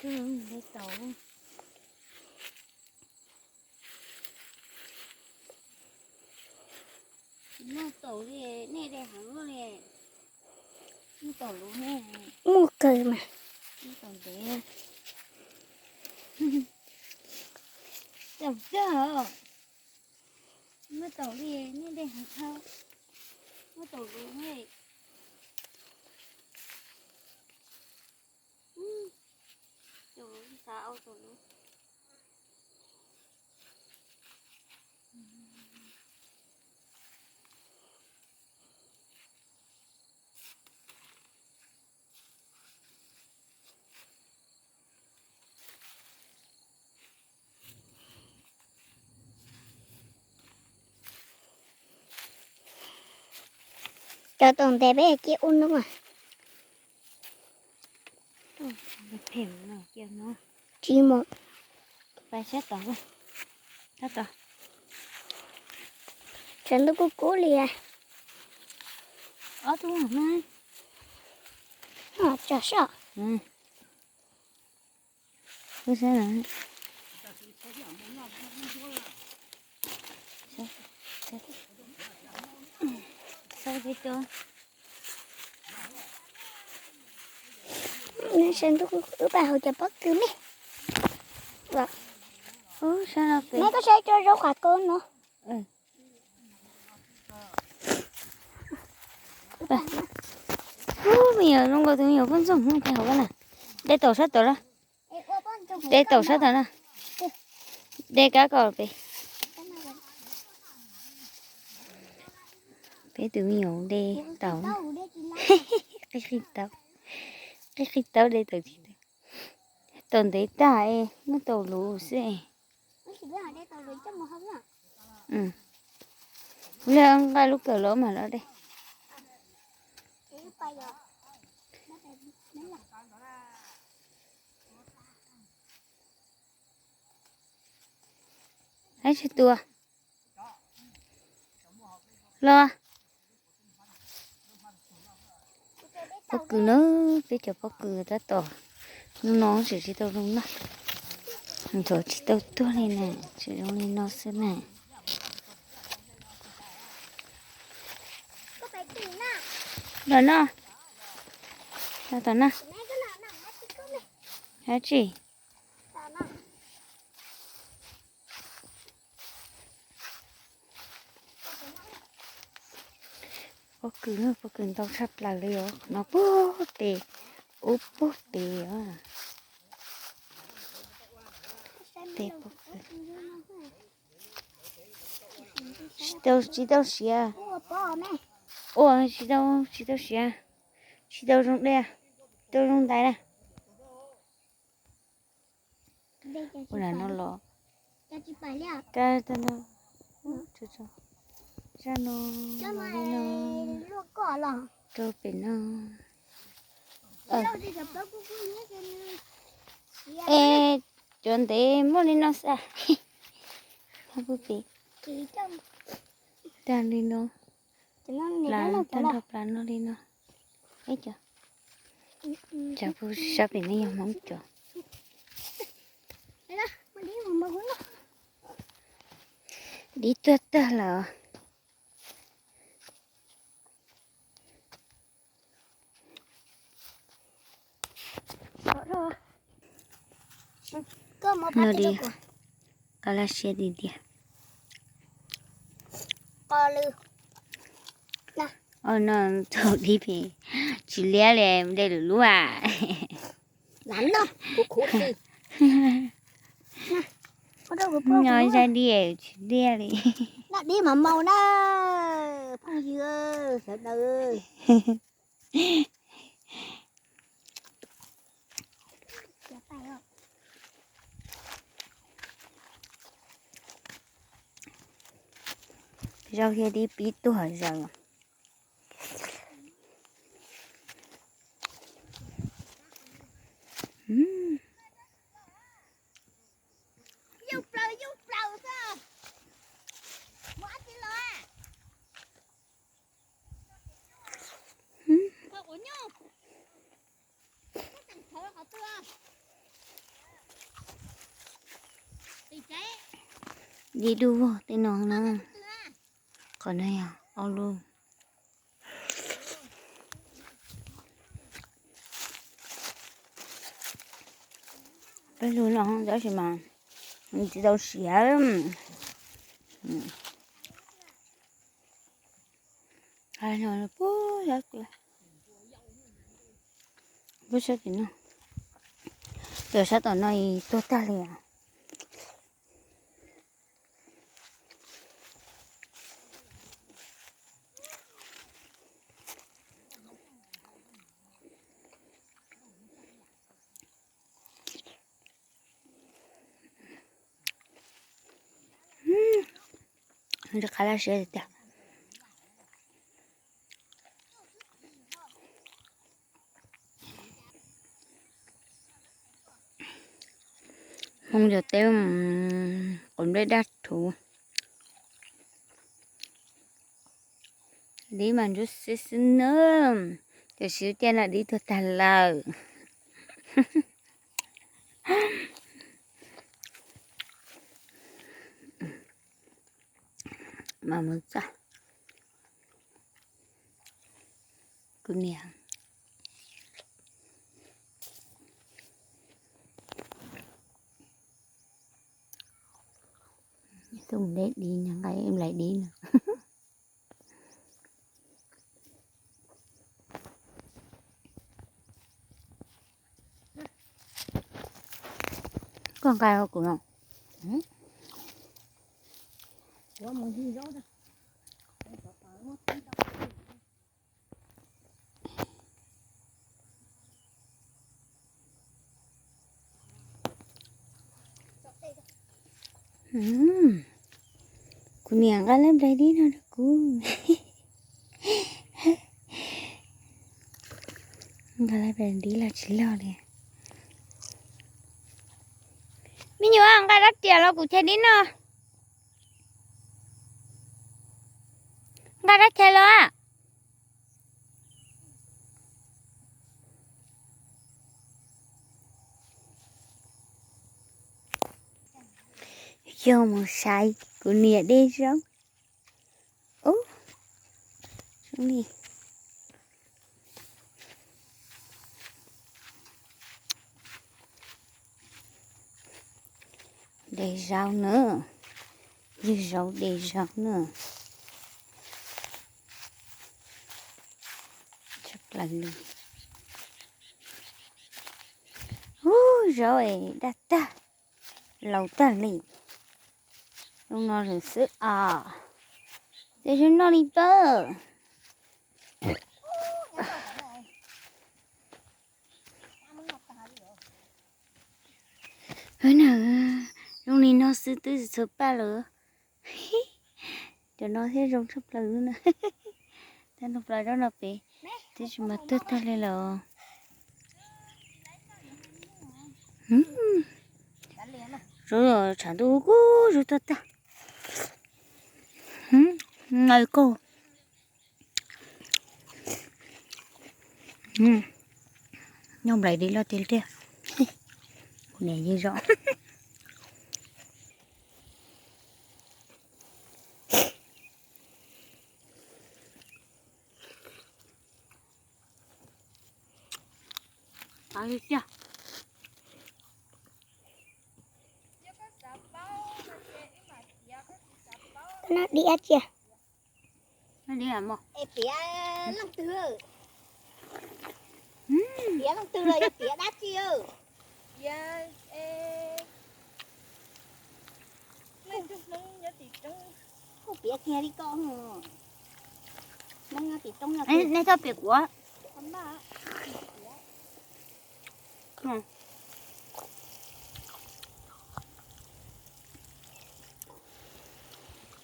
kawg, de taum. Tsis muaj taum li, nej de heev luaj li. Muaj taum luv ne. Muaj kawg mas. Muaj taum ntev. Taum kawg os. Muaj taum li, nej de heev dhau. Muaj taum luv ne. Taum luv, xav ua taum luv. Cov taum ntev peb cia ua no mas. Tsis mus. Pais sab tod, sab tod. Tshav ntuj kub kub li. Ob tug na. Tso sab. Tshav ntuj kub kub, wb pais hauv cov pob kws me. Neb koj saib cov zaub qhov ko no. Ub, me nyuam zoo nkaus tus me nyuam poj ntxoog no, peb hauv na. De taum sab tod na. De taum sab tod na. De kab ko pem. Peb tus me nyuam de taum na. Qij qij taub, qij qij taub de taum tsis tau. Taum ntev tag es muab taum luv xwb. Ua li nqa lub kawm los mas los de. Ab, tsis tua los. Pob kws na, peb cov pob kws tab tom, hnub no tseem tsis tau zoo noj, ntxuav tsis tau tuag li na, tseem zoo li no xwb na. Los noj, los tom noj. Dab tsi? Pob kws, pob kws ntau tshaj plaws li os, no puag pem, ub puag pem os. Tej pob kws tsis tau, tsis tau siav, ua tsis tau, tsis tau siav, tsis tau zoo de, tau zoo ntais na. Ua no los, zaj no, zaj no, rau pem no. Es cov ntev muaj li no xwb. Tag li no, tag nrho plaws no li no. Ib co, tsam puag sab pem no yog Hmoob cov. Dib tuag tag lawm. No di, qab laj siab tiag tiag. Os, no thaum dib pem tsis liab li, de lwm lub a. Nyob zaj dib tsis liab li. Dib mas maus na, phooj ywg sawv daws. Zaub thiab dib pib tuag zaws. Di dub vog tej no na. Qhov no yog ob lub. Peb lub no tab sis mas tsis tau siav. Puag sab tim no, cov sab tom no tuag tag li. Rov qab laj siab tiag. Hmoob cov teb, quav nplej daj rhuv. Dib mas ntsuab xwb xwb na, tiam sis lub caij no dib tuag tag lawm. Mas mus txog kuv niam. Tus nplej dib no, nqa nplej dib no. Koj nqa kuv no. Kuv niam nqa lub nplej dib no rau kuv. Nqa lub nplej dib los tsis loj li. Me nyuam, nqa rab riam los kuv chais dib no. Nqa rab chais los a. Yog mus saib kuv niam de zaub. Ub, zoo li de zaub na, yog zaub de zaub na. Tshaj plaws li. Ub, zaub es daj tag, laus tag li. Zoo no lawm xwb os. Ces zoo no li pab. Ub na, zoo li no xwb twb txhua paj lawm. Cov no thiaj zoo tshaj plaws na. Tag nrho plaws zaub no pem, twb tsis mas tuag tag li lawm. Zaub tshav ntuj kub zaub tuag tag. Nqaij kaug. Nyob nplais di loj tiag tiag. Kuv niam yeej zom. Di dab tsi? Piav leej twg? Piav leej twg los yog piav dab tsi? Kuj piav kiag li koj. Hmoob nyob tim roob no. Nej txhob piav kuv.